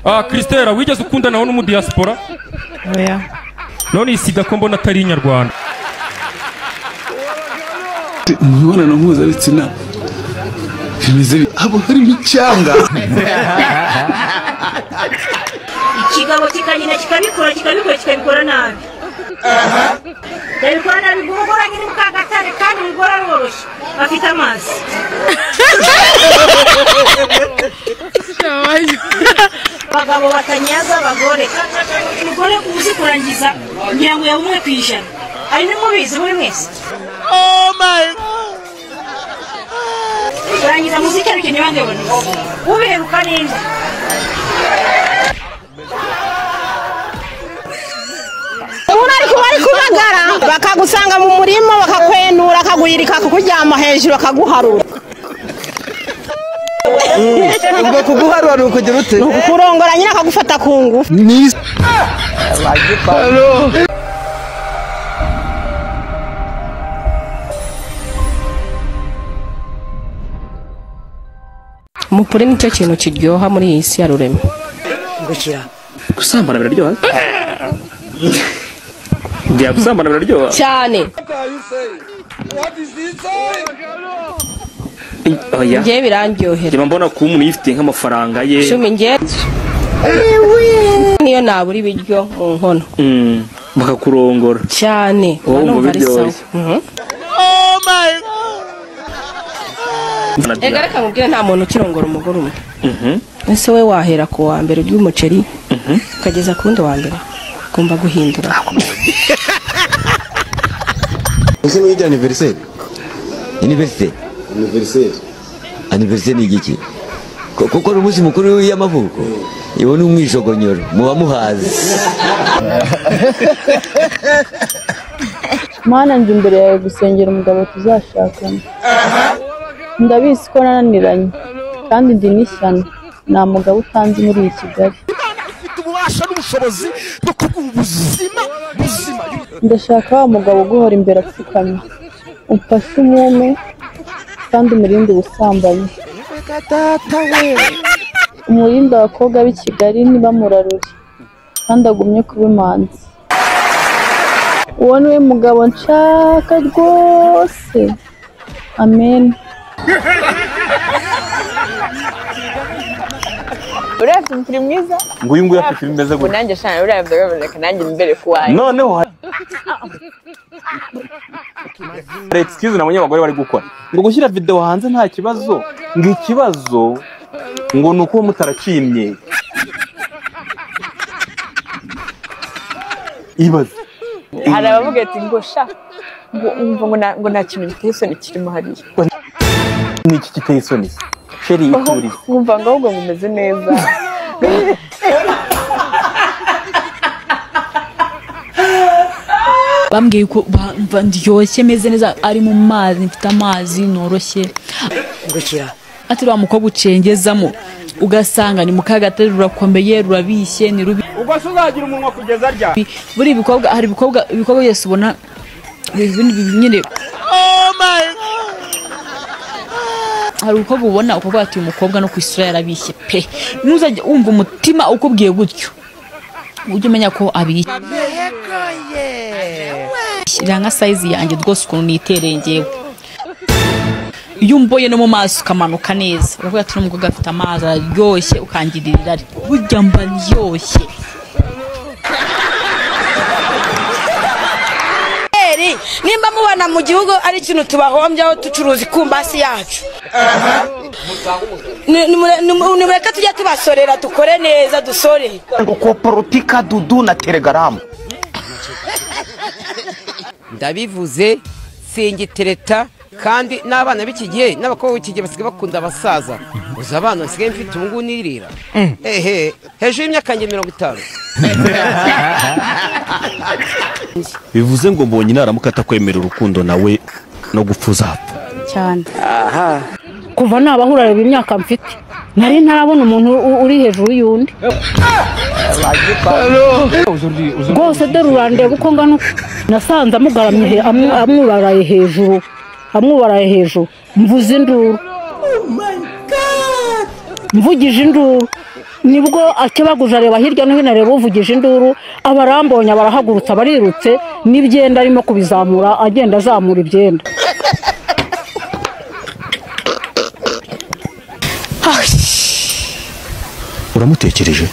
Ah, Christella, wigeze ukundanaho n'umu diaspora? Oya. None isiga ko mbona atari inyarwanda. Imibonano mpuzabitsina bimeze haba harimo icyanga. Ikigabo kikagenda kikabikora kikabikora kikabikora nabi. Yabikora nabi umugore nyine mukagatare kandi umugore aroroshye afite amazi. Abagabo batanyaza abagore. Umugore uzi kurangiza ngira ngo yabumwe ku ijana. Ari n'umubizi muri mwese. Oh my God. Kurangiza muziki ariko ntibange bone. Ubiheruka neza. Bari kubagara bakagusanga mu murima bakakwenura akaguyirika kukuryama hejuru akaguharura. Ubwo kuguharura ni ukugira ute? Kurongora nyine akagufata ku ngufu. Umupuri nicyo kintu kiryoha muri iyi si ya rurema. Gusambana biraryoha? Bya gusambana biraryoha cyane. Oya. Ngiye birandyohera. Njye mbona ko umuntu yifitiye nk'amafaranga ye. Shumi ngiye. Niyo nabura ibiryo mu nkono. Bakakurongora. Cyane. Wowe umva biryoshye. Oh my God. Ega reka nkubwire nta muntu ukirongora umugore umwe. Ese we wahera ku wa mbere urya umuceri ukageza ku wundi wa mbere ugomba guhindura. Ese wiga anniversaire? Anniversaire? Anniversaire. Anniversaire ni igiki? Kuko ni umunsi mukuru y'amavuko. Iwo ni umwijogonyoro muba muhazi. Mana nje imbere yawe gusengera umugabo tuzashakana. Ndabizi ko nananiranye kandi ndi n'ishyano nta mugabo utanzi muri iyi Kigali. Ifite ububasha n'ubushobozi bwo kuguha ubuzima buzima. Ndashaka wa mugabo uguhora imbere apfukamye, umfashe umume kandi umurinde ubusambanyi, umurinde abakobwa b'i Kigali ntibamurarure kandi agumye kuba imanzi. Uwo niwe mugabo nshaka rwose. Amen. Uravye umupira mwiza? Nguyu nguyu afite imeze gute? Nanjye shana uravye uraboneka nanjye imbere kuwaye. Noneho hari excuse nabonye abagore bari gukora. Ngo gushyira video hanze nta kibazo, ngo ikibazo ngo nuko mutaracimye. Ibaze. Hari abavuga ati ngo sha ngo umva ngo nta kintu giteye isoni kirimo hariya. Ni iki giteye isoni? Sheri iturize. Nkumva ngo ahubwo ngumeze neza. Bambwiye ko ndyoshye meze neza ari mu mazi mfite amazi noroshye. Ngukira. Ati wa mukobwa ucengezamo ugasanga ni mukagatare rurakomeye rurabishye ni rubi. Ubwo se uzagira umunwa kugeza rya? Buri ibikobwa hari ibikobwa byose ubona nyine. Oh my God. Hari umukobwa ubona ukavuga ati uyu mukobwa no ku isura yarabishye pe. Nuzajya wumva umutima ukubwiye gutyo ujye umenya ko abishye. Shyira nka size yanjye rwose ukuntu nitereye ngewe. Iyo umboye no mu maso ukamanuka neza uravuga ati n'umukobwa afite amazi araryoshye ukangirira irari. Burya mba ndyoshye. Nimba mubona mu gihugu ari ikintu tubahombyaho tucuruza ikumbasi yacu, nimureke tujye tubasorera dukore neza dusore. Ngo porotika dudu na telegaramu. Ndabivuze singitereta kandi n'abana b'iki gihe n'abakobwa b'iki gihe basigaye bakunda abasaza. Uzi abana nsigaye mfite ubu ngubu nirira. Ehe, hejuru y'imyaka yanjye 50. Bivuze ngo mbonye naramuka atakwemerera urukundo nawe no gupfa uzapfa cyane. Aha. Kuva nabahura reba imyaka mfite nari ntarabona umuntu uri hejuru y'undi. Rwose dore urandeba uko ngana nasanze amugaramye amwubaraye hejuru amwubaraye hejuru mvuze induru. Oh my God. Mvugije induru. Nibwo akebaguje areba hirya no hino, areba uvugije induru, abarambonye barahagurutsa barirutse, n'ibyenda arimo kubizamura agenda azamura ibyenda. Uramutekereje?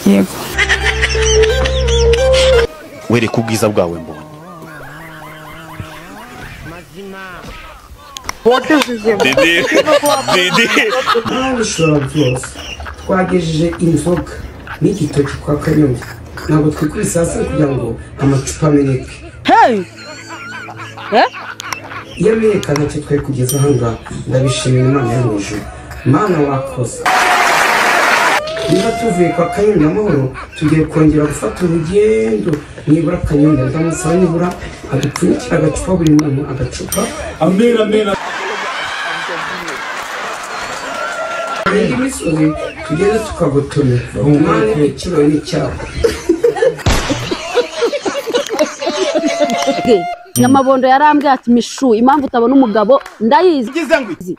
Yego. Wereka ubwiza bwawe mbonye. Bishobora byose twagejeje inzoga n'igitoki kwa Kanyombya, ntabwo twikubise hasi kugira ngo amacupa ameneke. Iyo amenyekana icyo twari kugeza aha ngaha, ndabishimira Imana yo mu ijuru. Mana wakoze. Niba tuvuye kwa Kanyombya amahoro, tugiye kongera gufata urugendo. Nibura Kanyombya ndamusaba nibura adupfunyikira agacupa, buri muntu agacupa. Amena amena. Imisozi tugeze tukagotomera. Umwana ikiro n'icyapa. Nyamabondo yarambwiye ati mishu impamvu utabona umugabo ndayizi.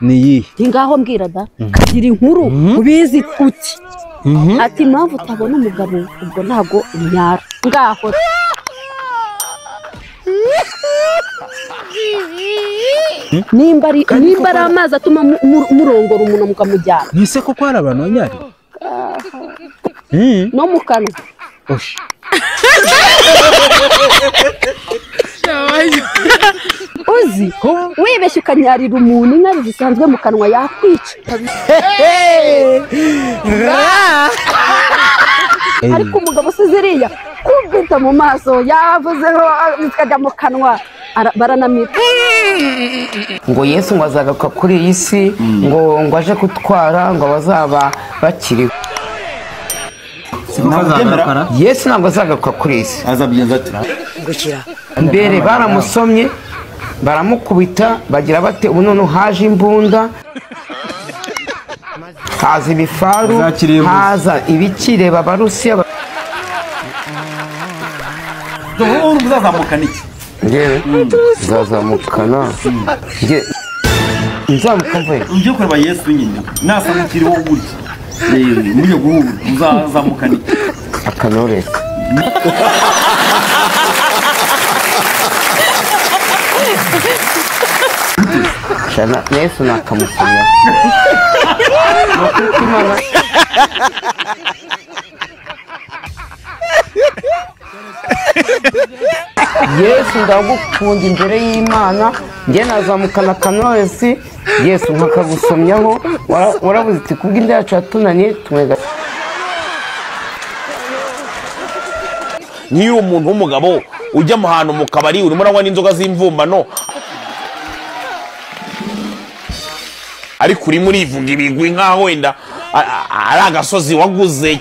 Ni ngaho mbwira da kagira inkuru ubizi uti. Ati impamvu utabona umugabo ubwo ntago unyara. Ngaho. Nimba ari amazi atuma murongora umuntu mukamujyana. Nise koko hari abantu banyari? No mu kanwa. Uzi wibeshye ukanyarira umuntu inkari zisanzwe mu kanwa yakwica. Ariko umugabo se ziriya kubita mu maso yavuzeho bikajya mu kanwa baranamira. Ngo Yesu ngo azagaruka kuri iyi si, ngo aje kutwara ngo abazaba bakiriho. Yesu ntabwo azagaruka kuri iyi si. Mbere baramusomye baramukubita bagira bate, ubu none haje imbunda, haza ibifaru, haza ibikireba Abarusiya. Uzazamukana iki? Ngewe nzazamukana nzamuka mvuye ugiye kureba Yesu nyine nasanga ukiriho gutya mujye guhura uzazamukana iki? Akanoreka. Shana Yesu nakamusomya. Yesu ndagukunda imbere y'Imana, njye nazamukana Kanoresi, Yesu nkakagusomyaho, warabuze uti kubw'inda yacu yatunaniye tumwega. Niyo umuntu w'umugabo ujya mu hantu mu kabari urimo uranywa n'inzoga z'imvumbano, ariko urimo urivuga ibigwi nkaho wenda ari agasozi waguze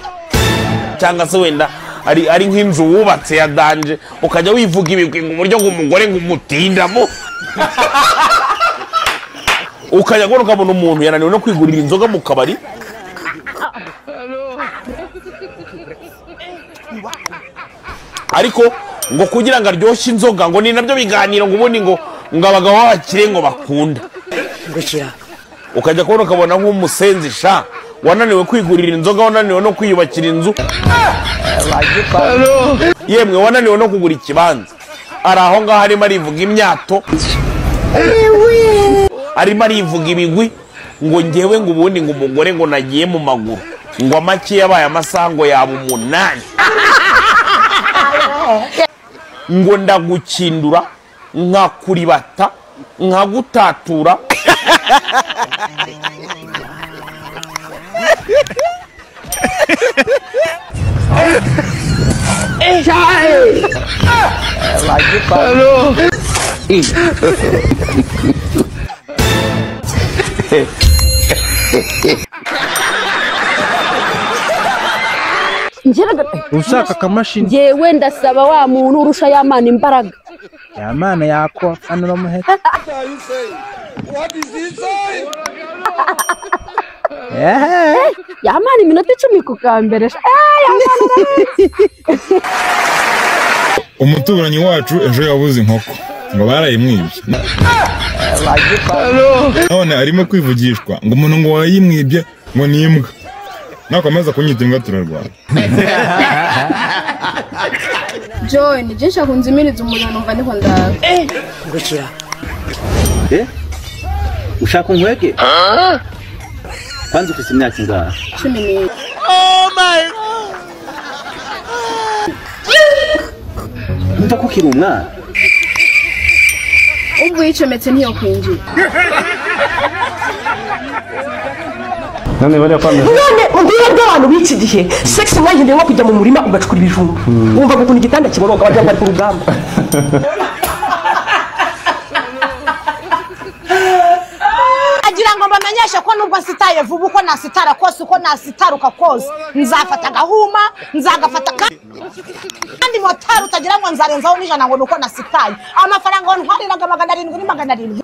cyangwa se wenda ari nk'inzu wubatse ya danje, ukajya wivuga ibigwi ngo uburyo ngo umugore ngo umutindamo. Ukajya kubona ukabona umuntu yananiwe no kwigurira inzoga mu kabari. Ariko ngo kugira ngo aryoshye inzoga ngo ni nabyo biganiro ngo ubundi ngo abagabo b'abakire ngo bakunda. Ukajya kubona ukabona nk'umusenzi sha wananiwe kwigurira inzoga, wananiwe no kwiyubakira inzu, yemwe wananiwe no kugura ikibanza, ari aho ngaho arimo arivuga imyato, arimo arivuga ibigwi ngo ngewe ngo ubundi ngo umugore ngo nagiye mu maguru ngo amake yabaye amasaha ngo yaba 8, ngo ndagukindura nkakuribata nkagutatura. Ushaka akamashini? Ngewe ndasaba wa muntu urusha ya mana imbaraga. Ya mana yako anura muheta. Ya mana iminota 10 ku kambere. Umuturanyi wacu ejo yabuze inkoko ngo barayimwibye. None arimo kwivugishwa ngo umuntu ngo wayimwibye ngo ni imbwa. Nakomeza kunyita imbwa turarwana. John, je nshaka kunzimiriza umuriro numva niho ndaga. Ngukira. Ushaka unkwege? Kwanza ufite imyaka ingahe? 14. Oh my God. Umva ko ukiri umwana. Ubwo yicometse ntiyo kwinjira. None bariya kwa none ubwira bw'abantu b'iki gihe sex mwagendeye nko kujya mu murima ugacukura ibijumba wumva ukuntu igitanda kiboroga wagira ngo ari ku rugamba. Agira ngo mbamenyeshe ko nubwo nsitaye vuba uko nasitara kose uko nasitaruka kose nzafata agahuma nzagafata kandi motari utagira ngo nzarenzaho n'ijana ngo nuko nasitaye amafaranga ntwariraga 700 na 700.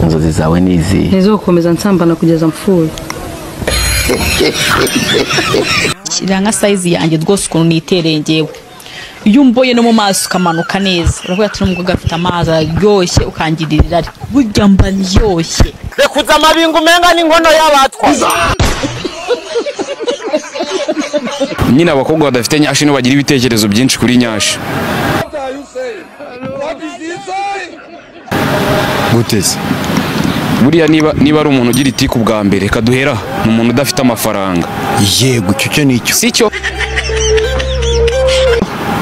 Inzozi zawe ni izihe? Nizo gukomeza nsambana kugeza mpfuye. Shyira nka size yanjye rwose ukuntu nitereye ngewe. Iyo umboye no mu maso ukamanuka neza uravuga ati n'umukobwa afite amazi aryoshye ukangirira irari. Burya mba ndyoshye. Rekuza amabingo umenga n'inkono y'abatwa. Nyine abakobwa badafite nyashi nibo bagira ibitekerezo byinshi kuri nyashi. Guteze buriya niba ari umuntu ugira itiku bwa mbere kaduhera ni umuntu udafite amafaranga. Yego icyo cyo nicyo si cyo.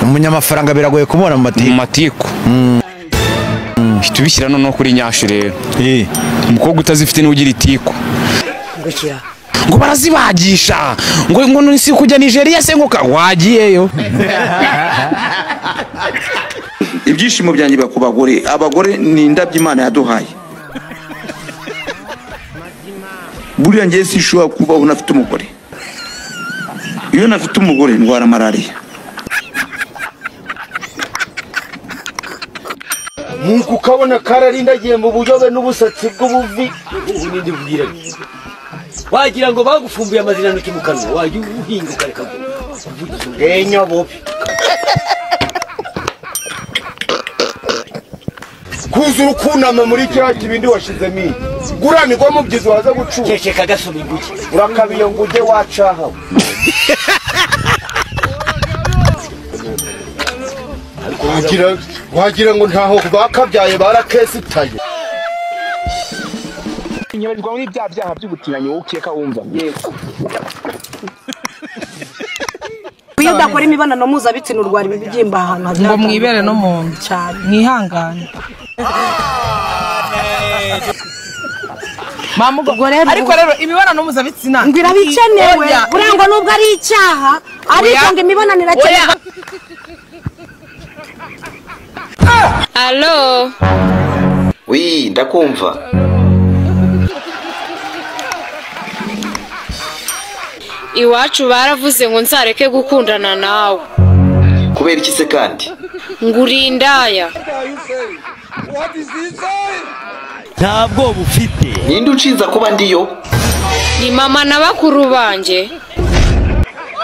Umunyamafaranga biragoye kumubona mu matiku. Mu matiku hita ubishyira noneho kuri nyashi rero. Umukobwa utazifite niwe ugira itiku. Ngo barazibagisha ngo ngo si kujya Nigeria se ngo wagiyeyo. Ibyishimo byanjye biba ku bagore. Abagore ni indabyo Imana yaduhaye. Buriya njye sinshobora kubaho nafite umugore. Iyo nafite umugore ndwara malariya. Nkuko ukabona kararindagiye mu buyobe n'ubusatsi bw'ubuvi. Ubu ninde ubwira? Wagira ngo bagufumbuye amazinantoki mu kanwa, wajya uhinga ukareka kuvugira. Nyabobi. Kuzura ukunama muri kiriya kibindi washizemo iyi. Guranirwa mu byizi waza gucura. Ceceka gasoma inguge. Urakabiye ngo ujye wacahawe. Wagira ngo ntaho bakabyaye barakesitaye. Nyabarirwa muri bya byaha by'ubutinganyi wowe ukeka wumva. Yego. Iyo udakora imibonano mpuzabitsina urwara ibibyimba ahantu hagiye ngo mwibere no mu nda cyane mwihangane. Ariko rero imibonano mpuzabitsina ngo irabikenewe burangwa nubwo ari icyaha ariko ngo imibonano irakenewe. Allo. Oui, ndakumva. Iwacu baravuze ngo nzareke gukundana nawe. Kubera iki se kandi? Nguri indaya. Ntabwo bufite. Ninde ucinza kuba ndiyo? Ni mama na bakuru banje.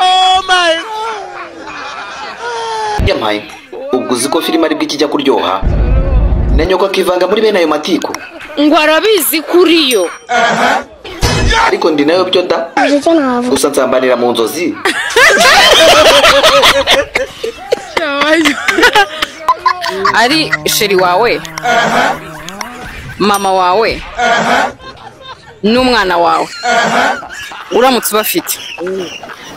Oh my God. Yamaye. Ubwo uzi ko filime ari bw'ikijya kuryoha? Na nyoko akivanga muri bene ayo matiko. Ngo arabizi kuriyo. Ariko ndi nayo byo nda. Gusa nsambanira mu nzozi. Ari sheri wawe, mama wawe, n'umwana wawe uramutse ubafite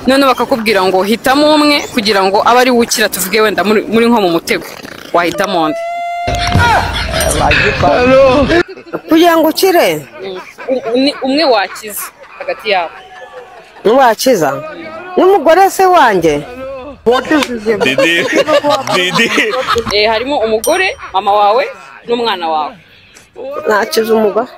none bakakubwira ngo hitamo umwe kugira ngo abe ari wukira tuvuge wenda muri nko mu mutego wahitamo nde? Kugira ngo ukire umwe wakiza hagati yabo. Wakiza n'umugore se wanjye. Didi Didi. Harimo umugore, mama wawe n'umwana wawe. Nakiza umugore.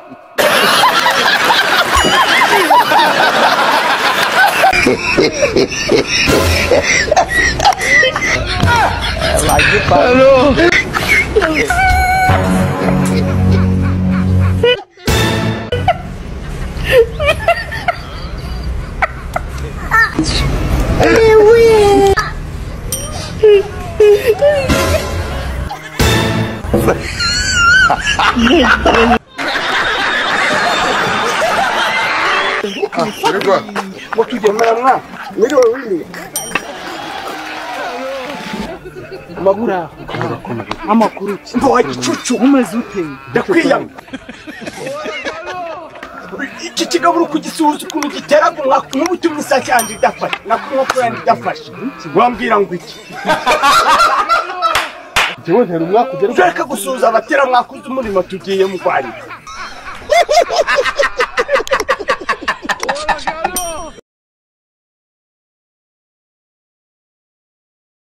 kuzamuka imisozi ngo tugemera mwa mwiriwe wiriwe amakuru mbo gicucu umeze ute ndakwiyamye iki kigaburo kugisuhuza ukuntu giteraga umwaka nk'ubutumwa isake yanjye idafashe nakumwoko yanjye idafashe wambwira ngo iki reka gusuhuza abateramwaka uzi umurimo tugiye mu Rwanda.